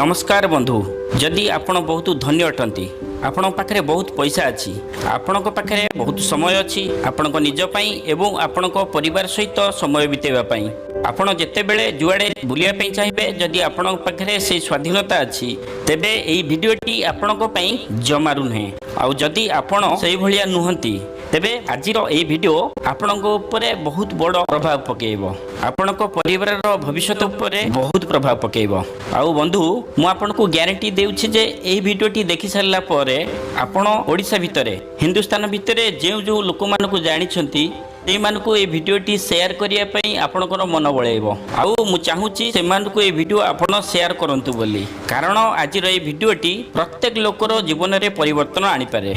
ନମସ୍କାର ବନ୍ଧୁ। ଯଦି ଆପଣ ବହୁତ ଧନୀ ଅଟନ୍ତି, ଆପଣଙ୍କ ପାଖରେ ବହୁତ ପଇସା ଅଛି, ଆପଣଙ୍କ ପାଖରେ ବହୁତ ସମୟ ଅଛି ଆପଣଙ୍କ ନିଜ ପାଇଁ ଏବଂ ଆପଣଙ୍କ ପରିବାର ସହିତ ସମୟ ବିତେଇବା ପାଇଁ, ଆପଣ ଯେତେବେଳେ ଯୁଆଡ଼େ ବୁଲିବା ପାଇଁ ଚାହିଁବେ, ଯଦି ଆପଣଙ୍କ ପାଖରେ ସେଇ ସ୍ୱାଧୀନତା ଅଛି, ତେବେ ଏଇ ଭିଡ଼ିଓଟି ଆପଣଙ୍କ ପାଇଁ ଜମାରୁ ନୁହେଁ। ଆଉ ଯଦି ଆପଣ ସେଇଭଳିଆ ନୁହନ୍ତି, ତେବେ ଆଜିର ଏଇ ଭିଡ଼ିଓ ଆପଣଙ୍କ ଉପରେ ବହୁତ ବଡ଼ ପ୍ରଭାବ ପକାଇବ, ଆପଣଙ୍କ ପରିବାରର ଭବିଷ୍ୟତ ଉପରେ ବହୁତ ପ୍ରଭାବ ପକାଇବ। ଆଉ ବନ୍ଧୁ, ମୁଁ ଆପଣଙ୍କୁ ଗ୍ୟାରେଣ୍ଟି ଦେଉଛି ଯେ ଏହି ଭିଡ଼ିଓଟି ଦେଖି ସାରିଲା ପରେ ଆପଣ ଓଡ଼ିଶା ଭିତରେ, ହିନ୍ଦୁସ୍ତାନ ଭିତରେ ଯେଉଁ ଯେଉଁ ଲୋକମାନଙ୍କୁ ଜାଣିଛନ୍ତି, ସେଇମାନଙ୍କୁ ଏଇ ଭିଡ଼ିଓଟି ସେୟାର କରିବା ପାଇଁ ଆପଣଙ୍କର ମନ ବଳେଇବ। ଆଉ ମୁଁ ଚାହୁଁଛି ସେମାନଙ୍କୁ ଏଇ ଭିଡ଼ିଓ ଆପଣ ସେୟାର କରନ୍ତୁ ବୋଲି, କାରଣ ଆଜିର ଏଇ ଭିଡ଼ିଓଟି ପ୍ରତ୍ୟେକ ଲୋକର ଜୀବନରେ ପରିବର୍ତ୍ତନ ଆଣିପାରେ।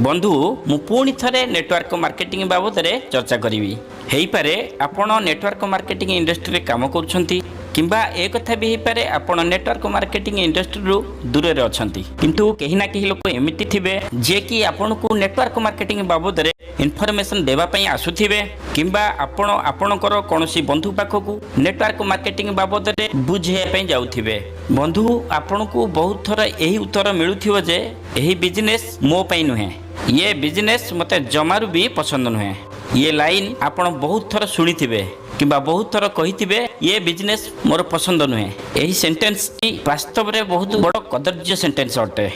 ବନ୍ଧୁ, ମୁଁ ପୁଣି ଥରେ ନେଟୱାର୍କ ମାର୍କେଟିଂ ବାବଦରେ ଚର୍ଚ୍ଚା କରିବି। ହେଇପାରେ ଆପଣ ନେଟୱାର୍କ ମାର୍କେଟିଂ ଇଣ୍ଡଷ୍ଟ୍ରିରେ କାମ କରୁଛନ୍ତି, କିମ୍ବା ଏ କଥା ବି ହେଇପାରେ ଆପଣ ନେଟୱାର୍କ ମାର୍କେଟିଂ ଇଣ୍ଡଷ୍ଟ୍ରିରୁ ଦୂରରେ ଅଛନ୍ତି। କିନ୍ତୁ କେହି ନା କେହି ଲୋକ ଏମିତି ଥିବେ, ଯିଏକି ଆପଣଙ୍କୁ ନେଟୱାର୍କ ମାର୍କେଟିଂ ବାବଦରେ ଇନଫର୍ମେସନ୍ ଦେବା ପାଇଁ ଆସୁଥିବେ, କିମ୍ବା ଆପଣ ଆପଣଙ୍କର କୌଣସି ବନ୍ଧୁ ପାଖକୁ ନେଟୱାର୍କ ମାର୍କେଟିଂ ବାବଦରେ ବୁଝେଇବା ପାଇଁ ଯାଉଥିବେ। ବନ୍ଧୁ, ଆପଣଙ୍କୁ ବହୁତ ଥର ଏହି ଉତ୍ତର ମିଳୁଥିବ ଯେ ଏହି ବିଜନେସ୍ ମୋ ପାଇଁ ନୁହେଁ, ଇଏ ବିଜନେସ୍ ମୋତେ ଜମାରୁ ବି ପସନ୍ଦ ନୁହେଁ। ଇଏ ଲାଇନ୍ ଆପଣ ବହୁତ ଥର ଶୁଣିଥିବେ କିମ୍ବା ବହୁତ ଥର କହିଥିବେ, ଇଏ ବିଜନେସ୍ ମୋର ପସନ୍ଦ ନୁହେଁ। ଏହି ସେଣ୍ଟେନ୍ସଟି ବାସ୍ତବରେ ବହୁତ ବଡ଼ କଦର୍ଯ୍ୟ ସେଣ୍ଟେନ୍ସ ଅଟେ।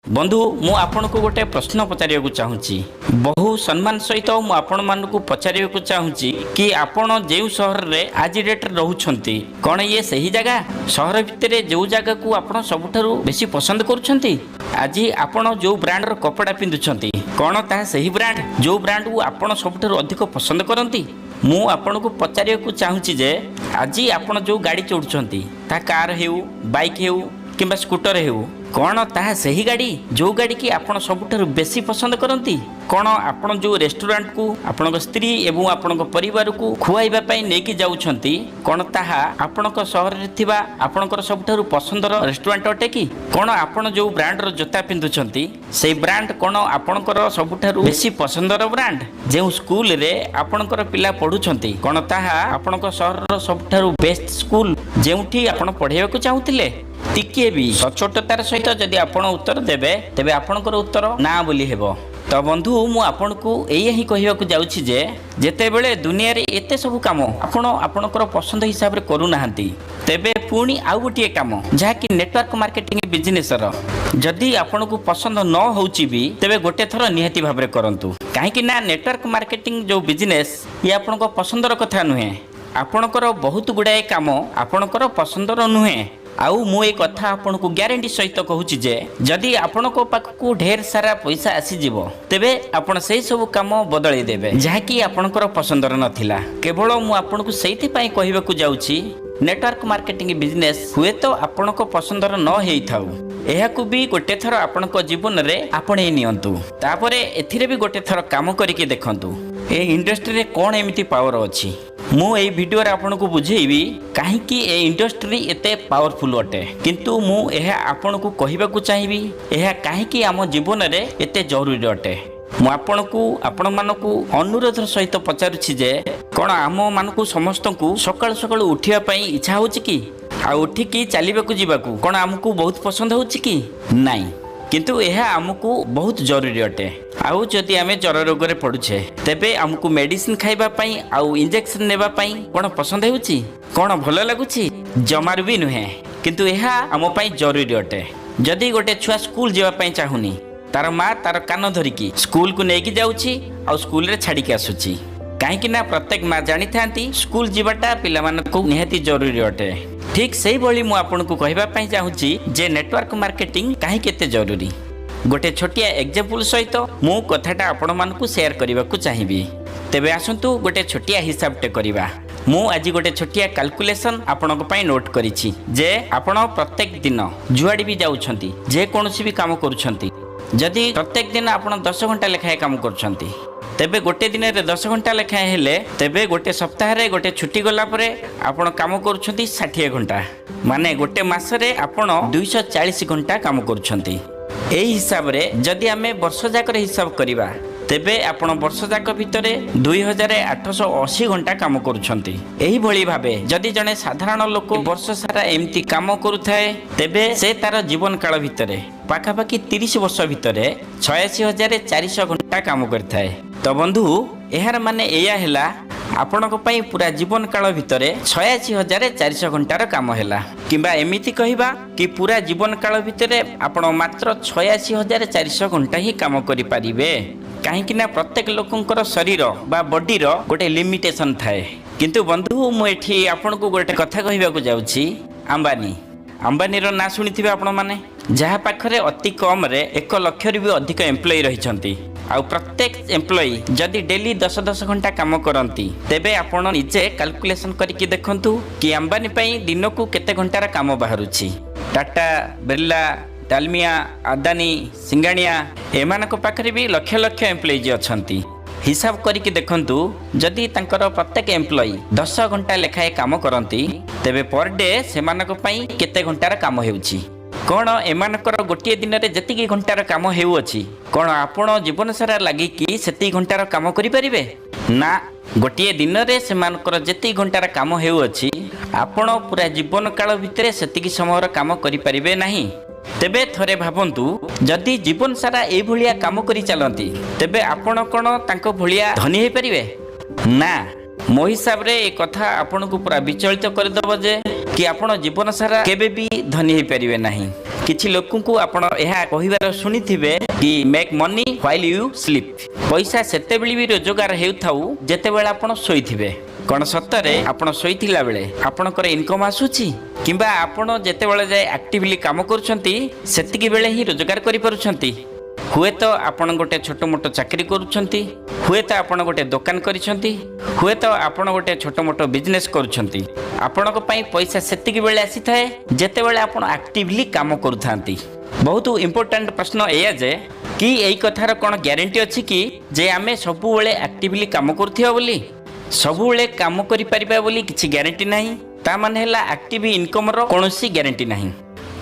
ବନ୍ଧୁ, ମୁଁ ଆପଣଙ୍କୁ ଗୋଟେ ପ୍ରଶ୍ନ ପଚାରିବାକୁ ଚାହୁଁଛି। ବହୁ ସମ୍ମାନ ସହିତ ମୁଁ ଆପଣମାନଙ୍କୁ ପଚାରିବାକୁ ଚାହୁଁଛି କି ଆପଣ ଯେଉଁ ସହରରେ ଆଜି ଡେଟ୍ରେ ରହୁଛନ୍ତି, କ'ଣ ଇଏ ସେହି ଜାଗା, ସହର ଭିତରେ ଯେଉଁ ଜାଗାକୁ ଆପଣ ସବୁଠାରୁ ବେଶୀ ପସନ୍ଦ କରୁଛନ୍ତି? ଆଜି ଆପଣ ଯେଉଁ ବ୍ରାଣ୍ଡର କପଡ଼ା ପିନ୍ଧୁଛନ୍ତି, କ'ଣ ତାହା ସେହି ବ୍ରାଣ୍ଡ, ଯେଉଁ ବ୍ରାଣ୍ଡକୁ ଆପଣ ସବୁଠାରୁ ଅଧିକ ପସନ୍ଦ କରନ୍ତି? ମୁଁ ଆପଣଙ୍କୁ ପଚାରିବାକୁ ଚାହୁଁଛି ଯେ ଆଜି ଆପଣ ଯେଉଁ ଗାଡ଼ି ଚଢ଼ୁଛନ୍ତି, ତାହା କାର୍ ହେଉ, ବାଇକ୍ ହେଉ କିମ୍ବା ସ୍କୁଟର ହେଉ, କ'ଣ ତାହା ସେହି ଗାଡ଼ି, ଯେଉଁ ଗାଡ଼ିକି ଆପଣ ସବୁଠାରୁ ବେଶୀ ପସନ୍ଦ କରନ୍ତି? କ'ଣ ଆପଣ ଯେଉଁ ରେଷ୍ଟୁରାଣ୍ଟକୁ ଆପଣଙ୍କ ସ୍ତ୍ରୀ ଏବଂ ଆପଣଙ୍କ ପରିବାରକୁ ଖୁଆଇବା ପାଇଁ ନେଇକି ଯାଉଛନ୍ତି, କ'ଣ ତାହା ଆପଣଙ୍କ ସହରରେ ଥିବା ଆପଣଙ୍କର ସବୁଠାରୁ ପସନ୍ଦର ରେଷ୍ଟୁରାଣ୍ଟ ଅଟେ କି? କ'ଣ ଆପଣ ଯେଉଁ ବ୍ରାଣ୍ଡର ଜୋତା ପିନ୍ଧୁଛନ୍ତି, ସେଇ ବ୍ରାଣ୍ଡ କ'ଣ ଆପଣଙ୍କର ସବୁଠାରୁ ବେଶୀ ପସନ୍ଦର ବ୍ରାଣ୍ଡ? ଯେଉଁ ସ୍କୁଲରେ ଆପଣଙ୍କର ପିଲା ପଢ଼ୁଛନ୍ତି, କ'ଣ ତାହା ଆପଣଙ୍କ ସହରର ସବୁଠାରୁ ବେଷ୍ଟ ସ୍କୁଲ, ଯେଉଁଠି ଆପଣ ପଢ଼େଇବାକୁ ଚାହୁଁଥିଲେ? ଟିକିଏ ବି ସଚୋଟତାର ସହିତ ଯଦି ଆପଣ ଉତ୍ତର ଦେବେ, ତେବେ ଆପଣଙ୍କର ଉତ୍ତର ନା ବୋଲି ହେବ। ତ ବନ୍ଧୁ, ମୁଁ ଆପଣଙ୍କୁ ଏଇଆ ହିଁ କହିବାକୁ ଯାଉଛି ଯେ ଯେତେବେଳେ ଦୁନିଆରେ ଏତେ ସବୁ କାମ ଆପଣ ଆପଣଙ୍କର ପସନ୍ଦ ହିସାବରେ କରୁନାହାନ୍ତି, ତେବେ ପୁଣି ଆଉ ଗୋଟିଏ କାମ, ଯାହାକି ନେଟୱାର୍କ ମାର୍କେଟିଂ ବିଜନେସର, ଯଦି ଆପଣଙ୍କୁ ପସନ୍ଦ ନ ହେଉଛି ବି, ତେବେ ଗୋଟେ ଥର ନିହାତି ଭାବରେ କରନ୍ତୁ। କାହିଁକି ନା ନେଟୱାର୍କ ମାର୍କେଟିଂ ଯେଉଁ ବିଜନେସ୍, ଇଏ ଆପଣଙ୍କ ପସନ୍ଦର କଥା ନୁହେଁ। ଆପଣଙ୍କର ବହୁତ ଗୁଡ଼ାଏ କାମ ଆପଣଙ୍କର ପସନ୍ଦର ନୁହେଁ। ଆଉ ମୁଁ ଏ କଥା ଆପଣଙ୍କୁ ଗ୍ୟାରେଣ୍ଟି ସହିତ କହୁଛି ଯେ ଯଦି ଆପଣଙ୍କ ପାଖକୁ ଢେର ସାରା ପଇସା ଆସିଯିବ, ତେବେ ଆପଣ ସେଇ ସବୁ କାମ ବଦଳେଇ ଦେବେ, ଯାହାକି ଆପଣଙ୍କର ପସନ୍ଦର ନଥିଲା। କେବଳ ମୁଁ ଆପଣଙ୍କୁ ସେଇଥିପାଇଁ କହିବାକୁ ଯାଉଛି, ନେଟୱାର୍କ ମାର୍କେଟିଂ ବିଜନେସ୍ ହୁଏତ ଆପଣଙ୍କ ପସନ୍ଦର ନ ହେଇଥାଉ, ଏହାକୁ ବି ଗୋଟେ ଥର ଆପଣଙ୍କ ଜୀବନରେ ଆପଣେଇ ନିଅନ୍ତୁ। ତାପରେ ଏଥିରେ ବି ଗୋଟେ ଥର କାମ କରିକି ଦେଖନ୍ତୁ, ଏ ଇଣ୍ଡଷ୍ଟ୍ରିରେ କ'ଣ ଏମିତି ପାୱାର ଅଛି। ମୁଁ ଏଇ ଭିଡ଼ିଓରେ ଆପଣଙ୍କୁ ବୁଝେଇବି କାହିଁକି ଏ ଇଣ୍ଡଷ୍ଟ୍ରି ଏତେ ପାୱାରଫୁଲ୍ ଅଟେ। କିନ୍ତୁ ମୁଁ ଏହା ଆପଣଙ୍କୁ କହିବାକୁ ଚାହିଁବି, ଏହା କାହିଁକି ଆମ ଜୀବନରେ ଏତେ ଜରୁରୀ ଅଟେ। ମୁଁ ଆପଣଙ୍କୁ, ଆପଣମାନଙ୍କୁ ଅନୁରୋଧର ସହିତ ପଚାରୁଛି ଯେ କ'ଣ ଆମମାନଙ୍କୁ ସମସ୍ତଙ୍କୁ ସକାଳୁ ସକାଳୁ ଉଠିବା ପାଇଁ ଇଚ୍ଛା ହେଉଛି କି? ଆଉ ଉଠିକି ଚାଲିବାକୁ ଯିବାକୁ କ'ଣ ଆମକୁ ବହୁତ ପସନ୍ଦ ହେଉଛି କି? ନାଇଁ। କିନ୍ତୁ ଏହା ଆମକୁ ବହୁତ ଜରୁରୀ ଅଟେ। ଆଉ ଯଦି ଆମେ ଜ୍ୱର ରୋଗରେ ପଡ଼ୁଛେ, ତେବେ ଆମକୁ ମେଡ଼ିସିନ ଖାଇବା ପାଇଁ ଆଉ ଇଞ୍ଜେକ୍ସନ ନେବା ପାଇଁ କ'ଣ ପସନ୍ଦ ହେଉଛି? କ'ଣ ଭଲ ଲାଗୁଛି? ଜମାରୁ ବି ନୁହେଁ। କିନ୍ତୁ ଏହା ଆମ ପାଇଁ ଜରୁରୀ ଅଟେ। ଯଦି ଗୋଟେ ଛୁଆ ସ୍କୁଲ ଯିବା ପାଇଁ ଚାହୁଁନି, ତାର ମା ତାର କାନ ଧରିକି ସ୍କୁଲକୁ ନେଇକି ଯାଉଛି ଆଉ ସ୍କୁଲରେ ଛାଡ଼ିକି ଆସୁଛି। କାହିଁକି ନା ପ୍ରତ୍ୟେକ ମା ଜାଣିଥାନ୍ତି, ସ୍କୁଲ ଯିବାଟା ପିଲାମାନଙ୍କୁ ନିହାତି ଜରୁରୀ ଅଟେ। ଠିକ୍ ସେଇଭଳି ମୁଁ ଆପଣଙ୍କୁ କହିବା ପାଇଁ ଚାହୁଁଛି ଯେ ନେଟୱାର୍କ ମାର୍କେଟିଂ କାହିଁକି ଏତେ ଜରୁରୀ। ଗୋଟେ ଛୋଟିଆ ଏକ୍ଜାମ୍ପଲ୍ ସହିତ ମୁଁ କଥାଟା ଆପଣମାନଙ୍କୁ ସେୟାର କରିବାକୁ ଚାହିଁବି। ତେବେ ଆସନ୍ତୁ, ଗୋଟେ ଛୋଟିଆ ହିସାବଟେ କରିବା। ମୁଁ ଆଜି ଗୋଟେ ଛୋଟିଆ କାଲକୁଲେସନ୍ ଆପଣଙ୍କ ପାଇଁ ନୋଟ୍ କରିଛି ଯେ ଆପଣ ପ୍ରତ୍ୟେକ ଦିନ ଯୁଆଡ଼େ ବି ଯାଉଛନ୍ତି, ଯେକୌଣସି ବି କାମ କରୁଛନ୍ତି, ଯଦି ପ୍ରତ୍ୟେକ ଦିନ ଆପଣ 10 ଘଣ୍ଟା ଲେଖାଏଁ କାମ କରୁଛନ୍ତି, ତେବେ ଗୋଟେ ଦିନରେ 10 ଘଣ୍ଟା ଲେଖାଏଁ ହେଲେ, ତେବେ ଗୋଟେ ସପ୍ତାହରେ ଗୋଟେ ଛୁଟି ଗଲା ପରେ ଆପଣ କାମ କରୁଛନ୍ତି 60 ଘଣ୍ଟା। ମାନେ ଗୋଟେ ମାସରେ ଆପଣ 240 ଘଣ୍ଟା କାମ କରୁଛନ୍ତି। ଏହି ହିସାବରେ ଯଦି ଆମେ ବର୍ଷ ଯାକର ହିସାବ କରିବା, ତେବେ ଆପଣ ବର୍ଷ ଯାକ ଭିତରେ 2880 ଘଣ୍ଟା କାମ କରୁଛନ୍ତି। ଏହିଭଳି ଭାବେ ଯଦି ଜଣେ ସାଧାରଣ ଲୋକ ବର୍ଷ ସାରା ଏମିତି କାମ କରୁଥାଏ, ତେବେ ସେ ତାର ଜୀବନ କାଳ ଭିତରେ ପାଖାପାଖି 30 ବର୍ଷ ଭିତରେ 86,400 ଘଣ୍ଟା କାମ କରିଥାଏ। ତ ବନ୍ଧୁ, ଏହାର ମାନେ ଏଇଆ ହେଲା, ଆପଣଙ୍କ ପାଇଁ ପୁରା ଜୀବନ କାଳ ଭିତରେ 86,400 ଘଣ୍ଟାର କାମ ହେଲା। କିମ୍ବା ଏମିତି କହିବା କି ପୁରା ଜୀବନ କାଳ ଭିତରେ ଆପଣ ମାତ୍ର 86,400 ଘଣ୍ଟା ହିଁ କାମ କରିପାରିବେ। କାହିଁକି ନା ପ୍ରତ୍ୟେକ ଲୋକଙ୍କର ଶରୀର ବା ବଡିର ଗୋଟେ ଲିମିଟେସନ୍ ଥାଏ। କିନ୍ତୁ ବନ୍ଧୁ, ମୁଁ ଏଠି ଆପଣଙ୍କୁ ଗୋଟେ କଥା କହିବାକୁ ଯାଉଛି। ଆମ୍ବାନୀ, ଆମ୍ବାନୀର ନାଁ ଶୁଣିଥିବେ ଆପଣମାନେ, ଯାହା ପାଖରେ ଅତି କମରେ 1 ଲକ୍ଷରୁ ବି ଅଧିକ ଏମ୍ପ୍ଲୟି ରହିଛନ୍ତି। ଆଉ ପ୍ରତ୍ୟେକ ଏମ୍ପ୍ଲୟି ଯଦି ଡେଲି 10 10 ଘଣ୍ଟା କାମ କରନ୍ତି, ତେବେ ଆପଣ ନିଜେ କାଲକୁଲେସନ୍ କରିକି ଦେଖନ୍ତୁ କି ଆମ୍ବାନୀ ପାଇଁ ଦିନକୁ କେତେ ଘଣ୍ଟାର କାମ ବାହାରୁଛି। ଟାଟା, ବିର୍ଲା, ଡାଲମିଆ, ଆଦାନୀ, ସିଙ୍ଗାଣିଆ, ଏମାନଙ୍କ ପାଖରେ ବି ଲକ୍ଷ ଲକ୍ଷ ଏମ୍ପ୍ଲୟିଜ୍ ଅଛନ୍ତି। ହିସାବ କରିକି ଦେଖନ୍ତୁ, ଯଦି ତାଙ୍କର ପ୍ରତ୍ୟେକ ଏମ୍ପ୍ଲୟି 10 ଘଣ୍ଟା ଲେଖାଏଁ କାମ କରନ୍ତି, ତେବେ ପର ଡେ ସେମାନଙ୍କ ପାଇଁ କେତେ ଘଣ୍ଟାର କାମ ହେଉଛି? କ'ଣ ଏମାନଙ୍କର ଗୋଟିଏ ଦିନରେ ଯେତିକି ଘଣ୍ଟାର କାମ ହେଉଅଛି, କ'ଣ ଆପଣ ଜୀବନ ସାରା ଲାଗିକି ସେତିକି ଘଣ୍ଟାର କାମ କରିପାରିବେ? ନା, ଗୋଟିଏ ଦିନରେ ସେମାନଙ୍କର ଯେତିକି ଘଣ୍ଟାର କାମ ହେଉଅଛି, ଆପଣ ପୁରା ଜୀବନ କାଳ ଭିତରେ ସେତିକି ସମୟର କାମ କରିପାରିବେ ନାହିଁ। ତେବେ ଥରେ ଭାବନ୍ତୁ, ଯଦି ଜୀବନ ସାରା ଏଇଭଳିଆ କାମ କରି ଚାଲନ୍ତି, ତେବେ ଆପଣ କ'ଣ ତାଙ୍କ ଭଳିଆ ଧନୀ ହେଇପାରିବେ? ନା, ମୋ ହିସାବରେ ଏ କଥା ଆପଣଙ୍କୁ ପୁରା ବିଚଳିତ କରିଦେବ ଯେ କି ଆପଣ ଜୀବନ ସାରା କେବେ ବି ଧନୀ ହେଇପାରିବେ ନାହିଁ। କିଛି ଲୋକଙ୍କୁ ଆପଣ ଏହା କହିବାର ଶୁଣିଥିବେ କି "Make money while you sleep." ପଇସା ସେତେବେଳେ ବି ରୋଜଗାର ହେଉଥାଉ ଯେତେବେଳେ ଆପଣ ଶୋଇଥିବେ। କ'ଣ ସତରେ ଆପଣ ଶୋଇଥିଲା ବେଳେ ଆପଣଙ୍କର ଇନକମ୍ ଆସୁଛି? କିମ୍ବା ଆପଣ ଯେତେବେଳେ ଯାଏ ଆକ୍ଟିଭଲି କାମ କରୁଛନ୍ତି, ସେତିକି ବେଳେ ହିଁ ରୋଜଗାର କରିପାରୁଛନ୍ତି? ହୁଏତ ଆପଣ ଗୋଟେ ଛୋଟ ମୋଟ ଚାକିରି କରୁଛନ୍ତି, ହୁଏତ ଆପଣ ଗୋଟେ ଦୋକାନ କରିଛନ୍ତି, ହୁଏତ ଆପଣ ଗୋଟେ ଛୋଟ ମୋଟ ବିଜନେସ୍ କରୁଛନ୍ତି। ଆପଣଙ୍କ ପାଇଁ ପଇସା ସେତିକି ବେଳେ ଆସିଥାଏ ଯେତେବେଳେ ଆପଣ ଆକ୍ଟିଭଲି କାମ କରୁଥାନ୍ତି। ବହୁତ ଇମ୍ପୋର୍ଟାଣ୍ଟ ପ୍ରଶ୍ନ ଏଇଆ ଯେ କି ଏଇ କଥାର କ'ଣ ଗ୍ୟାରେଣ୍ଟି ଅଛି କି ଯେ ଆମେ ସବୁବେଳେ ଆକ୍ଟିଭଲି କାମ କରୁଥିବା ବୋଲି? ସବୁବେଳେ କାମ କରିପାରିବା ବୋଲି କିଛି ଗ୍ୟାରେଣ୍ଟି ନାହିଁ। ତା ମାନେ ହେଲା ଆକ୍ଟିଭ ଇନକମ୍ର କୌଣସି ଗ୍ୟାରେଣ୍ଟି ନାହିଁ।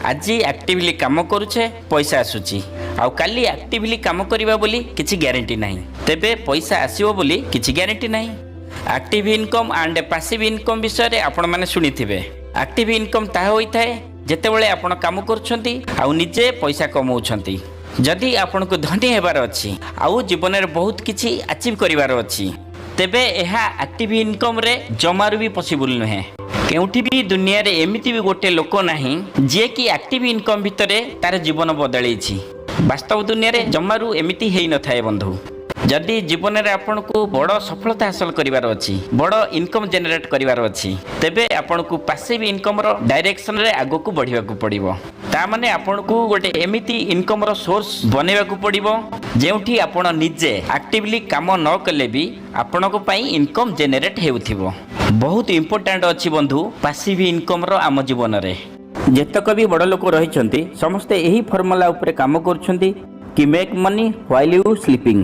ଆଜି ଆକ୍ଟିଭଲି କାମ କରୁଛେ, ପଇସା ଆସୁଛି। ଆଉ କାଲି ଆକ୍ଟିଭଲି କାମ କରିବା ବୋଲି କିଛି ଗ୍ୟାରେଣ୍ଟି ନାହିଁ, ତେବେ ପଇସା ଆସିବ ବୋଲି କିଛି ଗ୍ୟାରେଣ୍ଟି ନାହିଁ। Active income and passive income ବିଷୟରେ ଆପଣମାନେ ଶୁଣିଥିବେ। ଆକ୍ଟିଭ ଇନକମ୍ ତାହା ହୋଇଥାଏ ଯେତେବେଳେ ଆପଣ କାମ କରୁଛନ୍ତି ଆଉ ନିଜେ ପଇସା କମାଉଛନ୍ତି। ଯଦି ଆପଣଙ୍କୁ ଧନୀ ହେବାର ଅଛି ଆଉ ଜୀବନରେ ବହୁତ କିଛି ଆଚିଭ୍ କରିବାର ଅଛି, ତେବେ ଏହା ଆକ୍ଟିଭ ଇନକମ୍ରେ ଜମାରୁ ବି ପସିବୁଲ୍ ନୁହେଁ। କେଉଁଠି ବି ଦୁନିଆରେ ଏମିତି ବି ଗୋଟେ ଲୋକ ନାହିଁ ଯିଏକି ଆକ୍ଟିଭ ଇନକମ୍ ଭିତରେ ତାର ଜୀବନ ବଦଳେଇଛି। ବାସ୍ତବ ଦୁନିଆରେ ଜମାରୁ ଏମିତି ହେଇନଥାଏ ବନ୍ଧୁ। ଯଦି ଜୀବନରେ ଆପଣଙ୍କୁ ବଡ଼ ସଫଳତା ହାସଲ କରିବାର ଅଛି, ବଡ଼ ଇନକମ୍ ଜେନେରେଟ୍ କରିବାର ଅଛି, ତେବେ ଆପଣଙ୍କୁ ପାସିଭ୍ ଇନକମ୍ର ଡାଇରେକ୍ସନରେ ଆଗକୁ ବଢ଼ିବାକୁ ପଡ଼ିବ। ତା ମାନେ ଆପଣଙ୍କୁ ଗୋଟେ ଏମିତି ଇନକମ୍ର ସୋର୍ସ ବନେଇବାକୁ ପଡ଼ିବ ଯେଉଁଠି ଆପଣ ନିଜେ ଆକ୍ଟିଭଲି କାମ ନ କଲେ ବି ଆପଣଙ୍କ ପାଇଁ ଇନକମ୍ ଜେନେରେଟ୍ ହେଉଥିବ। ବହୁତ ଇମ୍ପୋର୍ଟାଣ୍ଟ ଅଛି ବନ୍ଧୁ, ପାସିଭ୍ ଇନକମ୍ର ଆମ ଜୀବନରେ। ଯେତକ ବି ବଡ଼ ଲୋକ ରହିଛନ୍ତି, ସମସ୍ତେ ଏହି ଫର୍ମୁଲା ଉପରେ କାମ କରୁଛନ୍ତି କି "Make money while you sleeping."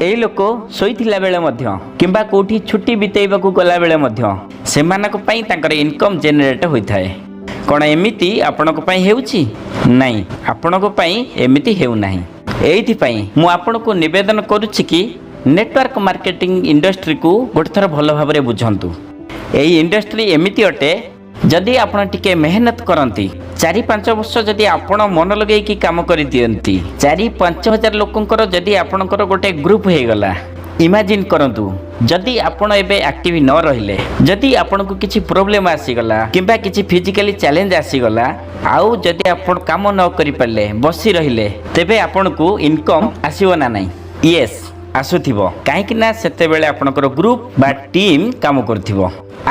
ଏଇ ଲୋକ ଶୋଇଥିଲା ବେଳେ ମଧ୍ୟ କିମ୍ବା କେଉଁଠି ଛୁଟି ବିତେଇବାକୁ ଗଲାବେଳେ ମଧ୍ୟ ସେମାନଙ୍କ ପାଇଁ ତାଙ୍କର ଇନକମ୍ ଜେନେରେଟ୍ ହୋଇଥାଏ। କ'ଣ ଏମିତି ଆପଣଙ୍କ ପାଇଁ ହେଉଛି? ନାଇଁ, ଆପଣଙ୍କ ପାଇଁ ଏମିତି ହେଉନାହିଁ। ଏଇଥିପାଇଁ ମୁଁ ଆପଣଙ୍କୁ ନିବେଦନ କରୁଛି କି ନେଟୱାର୍କ ମାର୍କେଟିଂ ଇଣ୍ଡଷ୍ଟ୍ରିକୁ ଗୋଟେ ଥର ଭଲ ଭାବରେ ବୁଝନ୍ତୁ। ଏଇ ଇଣ୍ଡଷ୍ଟ୍ରି ଏମିତି ଅଟେ, ଯଦି ଆପଣ ଟିକେ ମେହନତ କରନ୍ତି, 4-5 ବର୍ଷ ଯଦି ଆପଣ ମନ ଲଗେଇକି କାମ କରିଦିଅନ୍ତି, 4-5 ହଜାର ଲୋକଙ୍କର ଯଦି ଆପଣଙ୍କର ଗୋଟେ ଗ୍ରୁପ୍ ହେଇଗଲା, ଇମାଜିନ୍ କରନ୍ତୁ, ଯଦି ଆପଣ ଏବେ ଆକ୍ଟିଭ ନ ରହିଲେ, ଯଦି ଆପଣଙ୍କୁ କିଛି ପ୍ରୋବ୍ଲେମ୍ ଆସିଗଲା କିମ୍ବା କିଛି ଫିଜିକାଲି ଚ୍ୟାଲେଞ୍ଜ ଆସିଗଲା, ଆଉ ଯଦି ଆପଣ କାମ ନ କରିପାରିଲେ, ବସି ରହିଲେ, ତେବେ ଆପଣଙ୍କୁ ଇନକମ୍ ଆସିବ ନା ନାହିଁ? ୟେସ୍, ଆସୁଥିବ। କାହିଁକି ନା ସେତେବେଳେ ଆପଣଙ୍କର ଗ୍ରୁପ୍ ବା ଟିମ୍ କାମ କରୁଥିବ।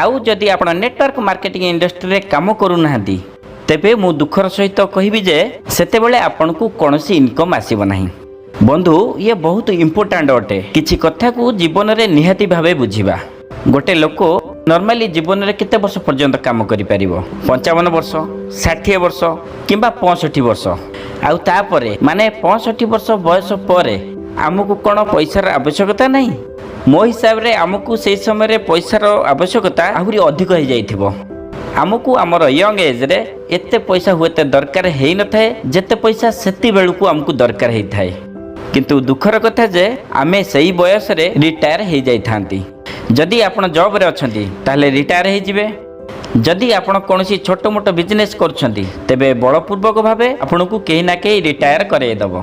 ଆଉ ଯଦି ଆପଣ ନେଟୱାର୍କ ମାର୍କେଟିଂ ଇଣ୍ଡଷ୍ଟ୍ରିରେ କାମ କରୁନାହାନ୍ତି, ତେବେ ମୁଁ ଦୁଃଖର ସହିତ କହିବି ଯେ ସେତେବେଳେ ଆପଣଙ୍କୁ କୌଣସି ଇନକମ୍ ଆସିବ ନାହିଁ। ବନ୍ଧୁ, ଇଏ ବହୁତ ଇମ୍ପୋର୍ଟାଣ୍ଟ ଅଟେ, କିଛି କଥାକୁ ଜୀବନରେ ନିହାତି ଭାବେ ବୁଝିବା। ଗୋଟେ ଲୋକ ନର୍ମାଲି ଜୀବନରେ କେତେ ବର୍ଷ ପର୍ଯ୍ୟନ୍ତ କାମ କରିପାରିବ? 55 ବର୍ଷ, 60 ବର୍ଷ କିମ୍ବା 65 ବର୍ଷ। ଆଉ ତାପରେ, ମାନେ 65 ବର୍ଷ ବୟସ ପରେ ଆମକୁ କ'ଣ ପଇସାର ଆବଶ୍ୟକତା ନାହିଁ? ମୋ ହିସାବରେ ଆମକୁ ସେଇ ସମୟରେ ପଇସାର ଆବଶ୍ୟକତା ଆହୁରି ଅଧିକ ହେଇଯାଇଥିବ। ଆମକୁ ଆମର ୟଙ୍ଗ ଏଜ୍ରେ ଏତେ ପଇସା ହୁଏତ ଦରକାର ହେଇନଥାଏ, ଯେତେ ପଇସା ସେତିବେଳକୁ ଆମକୁ ଦରକାର ହେଇଥାଏ। କିନ୍ତୁ ଦୁଃଖର କଥା ଯେ ଆମେ ସେଇ ବୟସରେ ରିଟାୟାର ହେଇଯାଇଥାନ୍ତି। ଯଦି ଆପଣ ଜବ୍ରେ ଅଛନ୍ତି, ତାହେଲେ ରିଟାୟାର ହେଇଯିବେ। ଯଦି ଆପଣ କୌଣସି ଛୋଟ ମୋଟ ବିଜନେସ୍ କରୁଛନ୍ତି, ତେବେ ବଳପୂର୍ବକ ଭାବେ ଆପଣଙ୍କୁ କେହି ନା କେହି ରିଟାୟାର କରେଇଦେବ।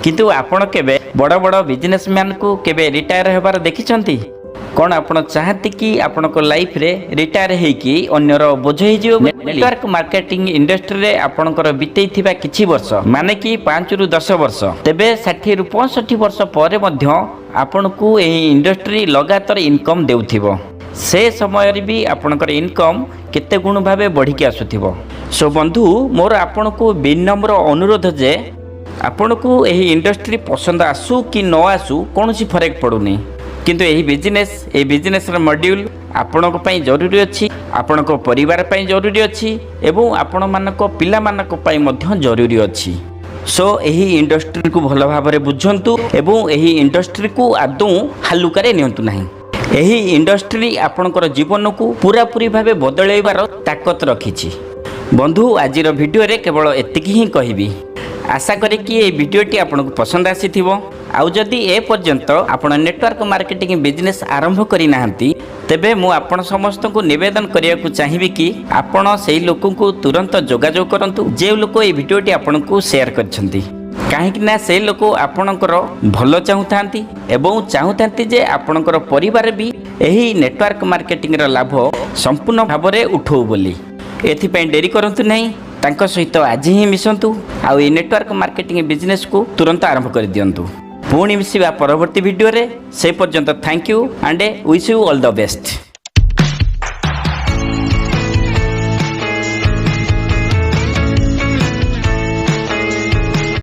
କିନ୍ତୁ ଆପଣ କେବେ ବଡ଼ ବଡ଼ ବିଜନେସମ୍ୟାନକୁ କେବେ ରିଟାୟାର ହେବାର ଦେଖିଛନ୍ତି? କ'ଣ ଆପଣ ଚାହାନ୍ତି କି ଆପଣଙ୍କ ଲାଇଫରେ ରିଟାୟାର ହେଇକି ଅନ୍ୟର ବୋଝ ହେଇଯିବ? ନେଟୱାର୍କ ମାର୍କେଟିଂ ଇଣ୍ଡଷ୍ଟ୍ରିରେ ଆପଣଙ୍କର ବିତେଇଥିବା କିଛି ବର୍ଷ, ମାନେ କି 5ରୁ 10 ବର୍ଷ, ତେବେ 60ରୁ 65 ବର୍ଷ ପରେ ମଧ୍ୟ ଆପଣଙ୍କୁ ଏହି ଇଣ୍ଡଷ୍ଟ୍ରି ଲଗାତାର ଇନକମ୍ ଦେଉଥିବ। ସେ ସମୟରେ ବି ଆପଣଙ୍କର ଇନକମ୍ କେତେ ଗୁଣ ଭାବେ ବଢ଼ିକି ଆସୁଥିବ। ସୋ ବନ୍ଧୁ, ମୋର ଆପଣଙ୍କୁ ବିନମ୍ର ଅନୁରୋଧ ଯେ ଆପଣଙ୍କୁ ଏହି ଇଣ୍ଡଷ୍ଟ୍ରି ପସନ୍ଦ ଆସୁ କି ନ ଆସୁ, କୌଣସି ଫରକ ପଡ଼ୁନି, କିନ୍ତୁ ଏହି ବିଜନେସ୍, ଏହି ବିଜନେସ୍ର ମଡ୍ୟୁଲ୍ ଆପଣଙ୍କ ପାଇଁ ଜରୁରୀ ଅଛି, ଆପଣଙ୍କ ପରିବାର ପାଇଁ ଜରୁରୀ ଅଛି ଏବଂ ଆପଣମାନଙ୍କ ପିଲାମାନଙ୍କ ପାଇଁ ମଧ୍ୟ ଜରୁରୀ ଅଛି। ସୋ ଏହି ଇଣ୍ଡଷ୍ଟ୍ରିକୁ ଭଲ ଭାବରେ ବୁଝନ୍ତୁ ଏବଂ ଏହି ଇଣ୍ଡଷ୍ଟ୍ରିକୁ ଆଦୌ ହାଲୁକାରେ ନିଅନ୍ତୁ ନାହିଁ। ଏହି ଇଣ୍ଡଷ୍ଟ୍ରି ଆପଣଙ୍କର ଜୀବନକୁ ପୁରାପୁରି ଭାବେ ବଦଳାଇବାର ତାକତ ରଖିଛି। ବନ୍ଧୁ, ଆଜିର ଭିଡ଼ିଓରେ କେବଳ ଏତିକି ହିଁ କହିବି। ଆଶା କରେ କି ଏହି ଭିଡ଼ିଓଟି ଆପଣଙ୍କୁ ପସନ୍ଦ ଆସିଥିବ। ଆଉ ଯଦି ଏ ପର୍ଯ୍ୟନ୍ତ ଆପଣ ନେଟୱାର୍କ ମାର୍କେଟିଂ ବିଜନେସ୍ ଆରମ୍ଭ କରିନାହାନ୍ତି, ତେବେ ମୁଁ ଆପଣ ସମସ୍ତଙ୍କୁ ନିବେଦନ କରିବାକୁ ଚାହିଁବି କି ଆପଣ ସେଇ ଲୋକଙ୍କୁ ତୁରନ୍ତ ଯୋଗାଯୋଗ କରନ୍ତୁ, ଯେଉଁ ଲୋକ ଏହି ଭିଡ଼ିଓଟି ଆପଣଙ୍କୁ ସେୟାର କରିଛନ୍ତି। କାହିଁକି ନା ସେ ଲୋକ ଆପଣଙ୍କର ଭଲ ଚାହୁଁଥାନ୍ତି ଏବଂ ଚାହୁଁଥାନ୍ତି ଯେ ଆପଣଙ୍କର ପରିବାର ବି ଏହି ନେଟୱାର୍କ ମାର୍କେଟିଂର ଲାଭ ସମ୍ପୂର୍ଣ୍ଣ ଭାବରେ ଉଠଉ ବୋଲି। ଏଥିପାଇଁ ଡେରି କରନ୍ତୁ ନାହିଁ, ତାଙ୍କ ସହିତ ଆଜି ହିଁ ମିଶନ୍ତୁ ଆଉ ଏହି ନେଟୱାର୍କ ମାର୍କେଟିଂ ବିଜନେସକୁ ତୁରନ୍ତ ଆରମ୍ଭ କରିଦିଅନ୍ତୁ। ପୁଣି ମିଶିବା ପରବର୍ତ୍ତୀ ଭିଡ଼ିଓରେ। ସେ ପର୍ଯ୍ୟନ୍ତ thank you and wish you all the best.